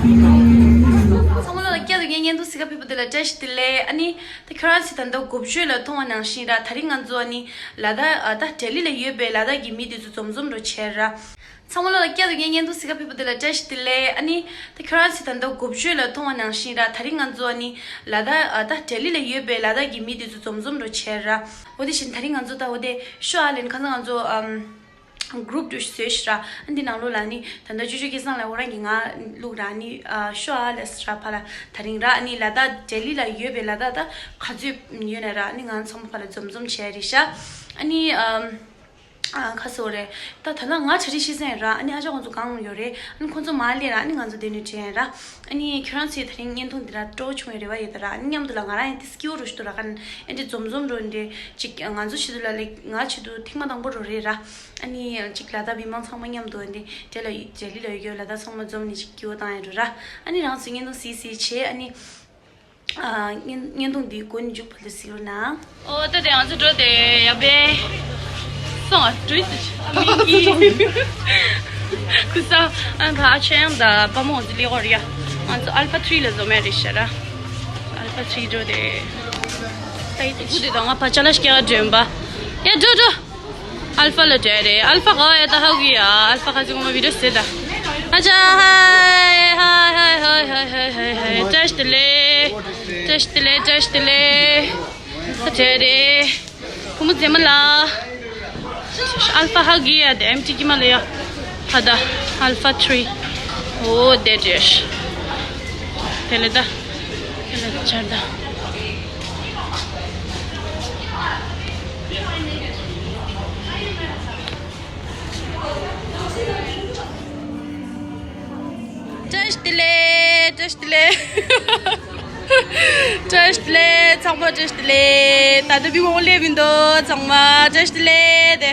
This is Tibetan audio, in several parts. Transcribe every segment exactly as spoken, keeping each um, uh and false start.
ཚང་མ་ལ་བསྐྱར་དུ་ངའི་བརྙན་ཐུང་གཟིགས་ག་ཕེབས་པ་དེ་ལ་བཀྲ་ཤིས་བདེ་ལེགས། ཨ་ནི་ད་ཁྱོད་རང་ཚོས་ད་ལྟ་འགོ་བརྗོད་ལ་མཐོང་བ་ནང་བཞིན་ར། ད་རིང་ང་ཚོ་ཨ་ནི་ལ་དྭགས་ཨ་ད་ལྡི་ལི་ལ་ཡོད་པའི་ལ་དྭགས་ཀྱི་མི་དེ་ཚོ་འཛོམས་འཛོམས་འདྲ་བྱས་ར། ཚང་མ་ལ་བསྐྱར་དུ་ངའི་བརྙན་ཐུང་གཟིགས་ག་ཕེབས་པ་དེ་ལ་བཀྲ་ཤིས་བདེ་ལེགས། ཨ་ནི་ད་ཁྱོད་རང་ཚོས་ད་ལྟ་འགོ་བརྗོད་ལ་མཐོང་བ་ནང་བཞིན་ར། ད་རིང་ང་ཚོ་ཨ་ནི་ལ་དྭགས་ཨ་ད་ལྡི་ལི་ལ་ཡོད་པའི་ལ་དྭགས་ཀྱི་མི་དེ་ཚོ་འཛོམས་འཛོམས་འདྲ་བྱས་ར། འོ་དེ་བཞིན་ད་རིང་ང་ཚོ་ད་འོ་དེ་ཤོ་ཨ་ལེན་ཁ་སང་ང་ཚོ་ཨམ། གུ་རུབ་ཏུ་བཟོས་ཤག་ར། ཨ་འདི་ནང་ལོགས་ལ་ནི་ད་ལྟ་ཅོ་ཅོ་སྐལ་བཟང་ལགས་ཁོ་རང་གིས་ང་བླུགས་ར། ནི་ཨ་ཤོ་ཨ་ལས་ར་ཕ་ལ་ད་རིང་ར། ཨ་ནི་ལ་དྭགས་ལྡི་ལི་ལ་ཡོད་པའི་ལ་དྭགས་ད་ག་ཚོད་ཡོད་ན་ར། ཨ་ནི་ང་ཚང་མ་ཕ་ལ་འཛོམས་འཛོམས་བྱས་རེད་ཤག་ཨ་ནི་ཨམ་ཨ་ཁ་སོ་རེད། ད་ད་ལྟ་ང་གྲ་སྒྲིག་ཤེས་ས་ཡིན་ར། ཨ་ནི་ཨ་ཅག་ཁོང་ཚོ་གང་ཡོད་རེད། ཨ་ནི་ཁོང་ཚོ་མ་སླེབས་ར། ཨ་ནི་ང་ཚོ་དེ་ནས་བྲོས་ཡིན་ར། ཨ་ནི་ཁྱོད་རང་ཚོས་ད་རིང་བརྙན་ཐུང་འདི་ར་སྤྲོ་བོ་བྱུང་བའི་རེ་བ་ཡོད་ད་ར། ཨ་ནི་མཉམ་དུ་ལ་ང་རང་ཡང་དེ་སྐྱིད་པོ་རུ་ཞིག་འདུག་ར། ཁ་ཨེ་འདྲ་འཛོམས་འཛོམས་རུ་འདྲ་ཅིག་ང་ཚོ་ཆེད་དུ་ལ་ལེ་ང་ཆེད་དུ་ཐེངས་མ་དང་པོ་རུ་རེད་ར། ཨ་ནི་ཅིག་ལ་དྭགས་མི་མང་ཚང་མ་མཉམ་དུ་འདི་འདྲ་ལ་ལྡི་ལི་ལ་ཡོད་ལ་དྭགས་ཚང་མ་འཛོམས་ནས་ཅིག་སྐྱིད་པོ་བཏང་ཡ་རུ་ར། ཨ་ནི་རང་ཚོས་བརྙན་ཐུང་གཟིགས་གཟིགས་བྱས། ཨ་ནི་ཨ་བརྙན་བརྙན་ཐུང་འདི་མགོ་ནས་མཇུག་བར་དུ་གཟིགས་རོགས་གནང་། ཨོ་ད་དེ་ང་ཚོ་འགྲོ་དེ་ཡ་བེ་སོང་ཨ་འགྲོ་ཡི་ཁུ་སང་ཨ་ཁ་ཆེ་ཡང་ད་པ་མོ་ང་ཚོ་ལི་གོ་ར་ཡ། ང་ཚོ་ཨལ་ཕ་ཐི་རི་ལ་འཛོམས་ཡ་རེད་ཤག་ར། ཨལ་ཕ་ཐི་རི་འགྲོ་དེ་ད་ཡི་ཏུ་ཀུ་དེ་ད་ང་ཕ་ཅ་ལ་ཤ་ཀྱ་འགྲོ་ཡིན་པ། ཡ་འགྲོ་འགྲོ། ཨལ་ཕ་ལ་འགྲོ་ཡ་རེད། ཨལ་ཕ་ག་ཡ་ད་ཧ་གི་ཡ། ཨལ་ཕ་ཁ་ཅིག་ངོ་མ་བི་ཌིའོ་ཟེར་ད། ཨ་ཅག་ཧའི་ཧའི་ཧའི་ཧའི་ཧའི་ཧའི་ཧའི། བཀྲ་ཤིས་བདེ་ལེགས། བཀྲ་ཤིས་བདེ་ལེགས། བཀྲ་ཤིས་བདེ་ལེགས། ད་འགྲོ་ཡ་རེད། བུ་མོ་མཛེས་མ་ལགས། ཨལ་ཕ་ཧ་གི་ཡ་དེ་ཨེམ་ཊི་ཀི་མ་ལ་ཡ། ཧ་ད་ཨལ་ཕ་ཐི་རི། ཨོ་དེ་འགྲོ་ཡ། དེ་ལ་ད། དེ་ལ་ད་ཆར་ད། བཀྲ་ཤིས་བདེ་ལེགས། བཀྲ་ཤིས་བདེ་ལེགས། བཀྲ་ཤིས་བདེ་ལེགས། ཚང་མ་བཀྲ་ཤིས་བདེ་ལེགས། ད་ལྟ་མི་མང་པོ་སླེབས་མི་འདུག་ཚང་མ་བཀྲ་ཤིས་བདེ་ལེགས། དེ་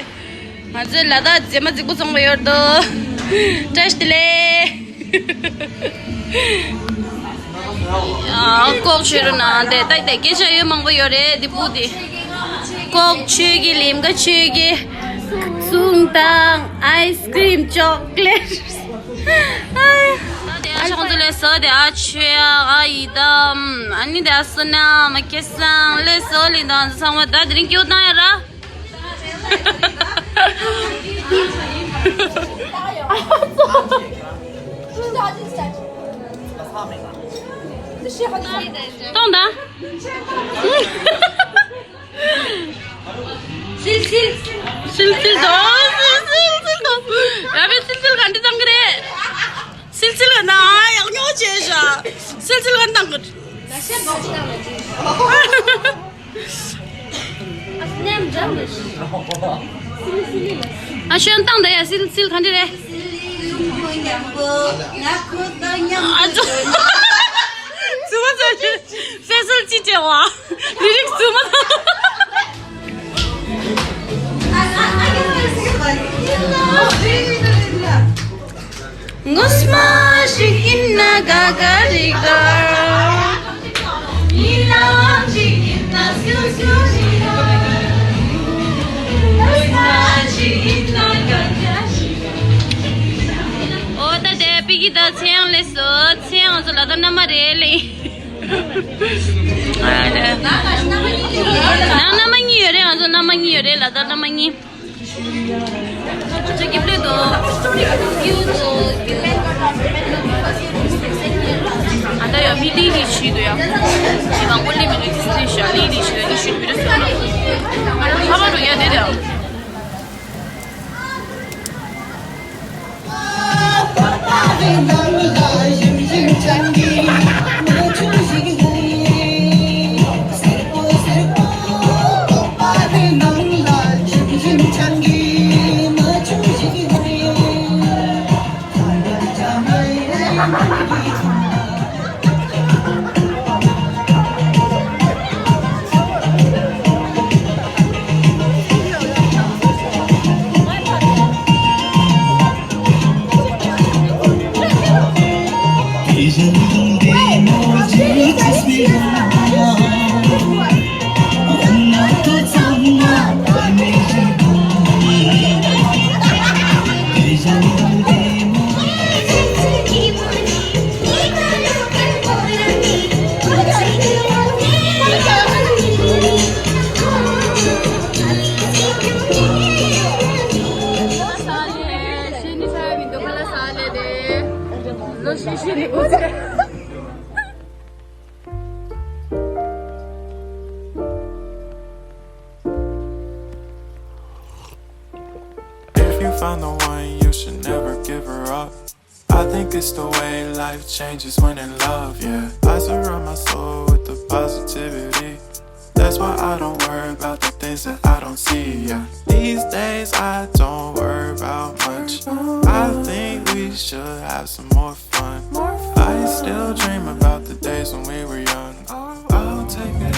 ང་ཚོའི་ལ་དྭགས་མཛེས་མ་རྫིག་པོ་ཚོང་པ་ཡོད་འདུག་བཀྲ་ཤིས་བདེ་ལེགས། ཨ་ལྐོག་ཆོས་རུ་ན་དེ་ལྟ་དེ་སྐད་ཆ་ཡོད་མང་པོ་ཡོད་རེད། དེ་སྤུ་དེ་ལྐོག་ཆོས་ཀྱི་ལིམ་ཀ་ཆོས་ཀྱི་གསུང་དང་ཨའི་སི་ཀྲིམ་ཅོག་ལེ་ཊི། ད་དེ་ཨ་ཞང་ཚོ་ལས་ས་དེ་ཨ་ཆོས་ཨ་ཨ་ཡི་དམ་ཨ་ནི་དེ་ཨ་སོ་ན་མ་ཁེ་སང་ལས་ས་ལི་དང་ཚང་མ་ད་དེ་རིང་སྐྱོ་བཏང་ཡ་ར། གཏོང་དང་། སིལ་སིལ། སིལ་སིལ་དང་། སིལ་སིལ་དང་། ར་བའི་སིལ་སིལ་ག་འདྲ་བཏང་གི་རེད། སིལ་སིལ་ག་ན་ཡག་ཉོ་བྱས་ཤག་སིལ་སིལ་ག་བཏང་གི། ཨ་ཤོན་བཏང་ད་ཡ། སིལ་སིལ་ག་འདྲ་རེད། ཨ་ཙོ། ཚུ་མ་ཚོ་ཅི་ཅི་བྱེད་བ། ལི་རིགས་ཚུ་མ་ཚོ། ངོ་མ་ཞིག་ཡིན་ན་དགའ་དགའ་རེད་ག་ཉི་ལམ་ཞིག་ཡིན་ན་སྐྱོ་སྐྱོ་རེད་ག་ངོ་མ་ཞིག་ཡིན་ན་དགའ་དགའ་རེད་ག་ཨོ་ད་དེ་པི་ཀི་ད་ཚེ་ཡང་ལས་སོ། ཚེ་ཡང་ཚོ་ལ་ད་མནའ་མ་རེད་ལེ། ཨ་རེད། ན་མནའ་མ་གཉིས་ཡོད་རེད། ང་ཚོ་མནའ་མ་གཉིས་ཡོད་རེད། ལ་དྭགས་མནའ་མ་གཉིས། ཨ་ད་ཡ་མི་ལི་ལི་ཞིག་འདུག་ཡ། མི་མང་པོ་ལི་མི་འདུག་ཅི་ཟེར་ཤ་ལི་ལི་ཞིག་འདུག་ཤུལ་མི་འདུག་ཟེར་ན། ཁ་པར་རུ་ཡ་དེ་དེ། If you find the one, you should never give her up. I think it's the way life changes when in love, yeah. I surround my soul with the positivity. That's why I don't worry about the things that I don't see, yeah. These days I don't worry about much. I think we should have some more fun. I still dream about the days when we were young. I'll take it.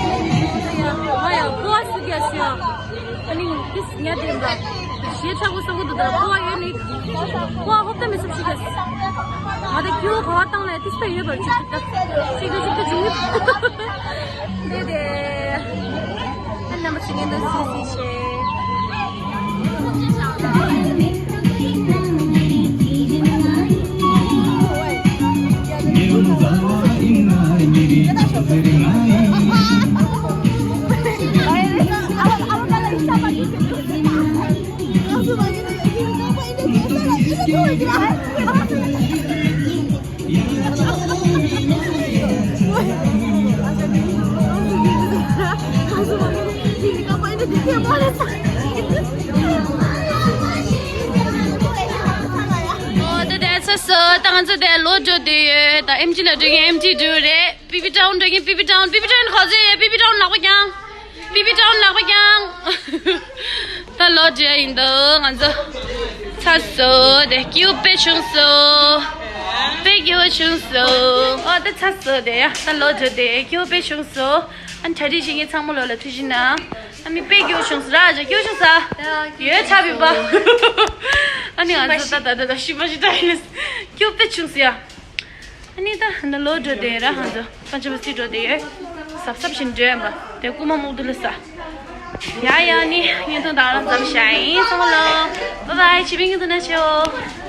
ང་ཡང་སྤོ་བ་ཞུ་རྒྱུ་ཞུ་ཡ། ཨ་ནི་ཏིས་ཉལ་བསྡད་ཡིན་པ། ཞེ་དྲག་པོ་བསམ་གྱི་འདུག་ད་སྤོ་བ་ཡོད་ནི། སྤོ་བ་ཧོབ་ཏེ་མི་ཚུགས་ཤིག་ག་ང་ད་སྐྱོ་ག་བ་བཏང་ལས་ཏིས་ད་ཡོད་པར་ཅིག་ད་ཅིག་ད་ཅིག་ད་བྱུང་ཡོད། འདི་དེ། ཨ་རྣམ་པ་ཚོ་ངན་དང་སི་སི་ཤེ། ཨོ་ད་དེ་ཚོ་སོ་ད་ང་ཚོ་དེ་ལོ་འགྲོ་དུས་ཡོད་ད་ཨེམ་ཆི་ལ་འགྲོ་མཁན་ཨེམ་ཆི་འགྲོ་རེད། པི་པི་ཊའུན་འགྲོ་མཁན་པི་པི་ཊའུན། པི་པི་ཊའུན་ག་ཚོད་ཡོད། པི་པི་ཊའུན་ལག་པ་བརྐྱངས། པི་པི་ཊའུན་ལག་པ་བརྐྱངས། ད་ལོ་འགྲོ་ཡིན་འདུག་ང་ཚོ་ཚ་སོ་དེ་སྐྱིད་པོ་དཔེ་བྱུང་སོ། དཔེ་སྐྱིད་པོ་བྱུང་སོ། ཨོ་ད་ཚ་སོ་དེ་ཡ་ད་ལོ་འགྲོ་དེ་སྐྱིད་པོ་དཔེ་བྱུང་སོ། ཨ་ནི་གྲ་སྒྲིག་བྱེད་མཁན་ཚང་མ་ལོ་ལ་ཐུགས་རྗེ་གནང་། ཨ་ནི་དཔེ་སྐྱིད་པོ་བྱུང་སོང་ར། ཇ་སྐྱིད་པོ་བྱུང་ས། ཡོད་ཆ་བི་པ། ཨ་ནི་ང་ཚོ་ད་ད་ད་ད་ཤི་མ་ཤི་ད་ཡིན་ལ། སྐྱིད་པོ་དཔེ་བྱུང་སོང་ཡ། ཨ་ནི་ད་ད་ལོ་འགྲོ་བསྡད་ར། ང་ཚོ་པན་ཆ་བ་སི་འགྲོ་བསྡད་ཡོད། གཟབ་གཟབ་བྱས་འགྲོ་ཡ་ཡིན་པ། དེ་རྐུན་མ་སྨུག་རྡུལ་ལ་ས། ཡ་ཡ། ཨ་ནི་བརྙན་ཐུང་ད་ག་རང་མཚམས་བཞག་ཡིན། ཚང་མ་ལོ། བཱའི་བཱའི། ཕྱི་པའི་བརྙན་ཐུང་ནང་མཇལ་ཡོང་།